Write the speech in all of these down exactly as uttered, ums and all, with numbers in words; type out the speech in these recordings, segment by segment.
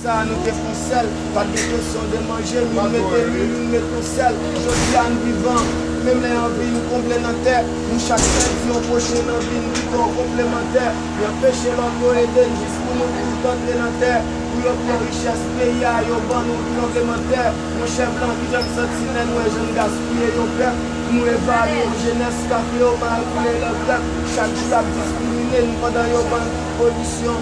Sa a nou te fè yon sèl, pa t gen kesyon de manje, youn mete lwil, youn met yon sèl. Jodi a n vivan, menm lè anvi n konble nan tè, nou chak chwazi yon pwochen nan vi n, pito konplemantè. Yo anpeche lòt yo ede n jis pou nou tout antre nan tè. Pou yo pran richès peyi a, yo ban nou tranblemanntè. Monchè blan, kijan n santi lè n wè jan n gaspiye yon pèp? Nou evalye yon jenès k ap yo mal koule lè blèp. Chak jou y ap diskrimine n pandan yo ban n tout polisyon.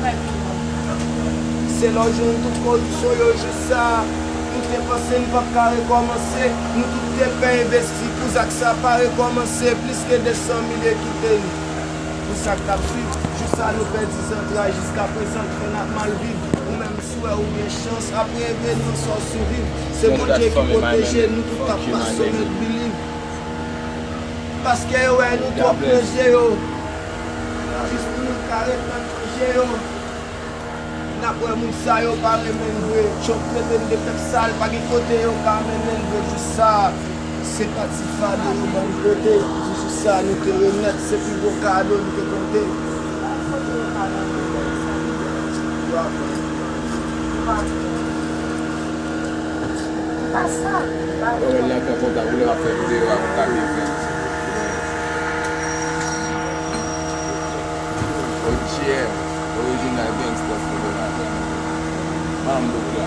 Se lè w jwenn tout koripsyon yo, jou sa a, nou te panse n p ap ka rekòmanse. Nou tout te pè envesti pou zak sa pa rekòmanse. Plis ke de san milye kite n. Pou sa k t ap swiv, jou sa a nou pèdi zantray. Jiskaprezan, fè n ap mal viv. Ou menm si w wè ou gen chans, apre evenman sa w siviv. Se Bondye ki pwoteje nou tout k ap pase w met biliv. Paske yo wè nou twòp nan je yo. Jis pou nou ka ret nan je yo. N ap wè moun sa yo pa renmen n vre. Trump trete n de pèp sal, pa gen kote yo ka mennen n vre. Jou sa a, se pa ti fado yo ban n pote. Jou sa a, nou te remèt, se pi gwo kado n te konte. Yo ap Yo wè l nan kan konsa, ou lè w ap fè videyo a, ou ka byen fè l. O G, original gangsta federal. Ban m bout la.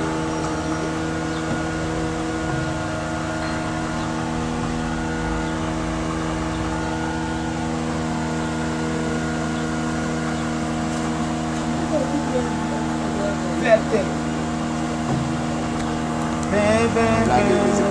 Fè tèt. Ben, ben, ben.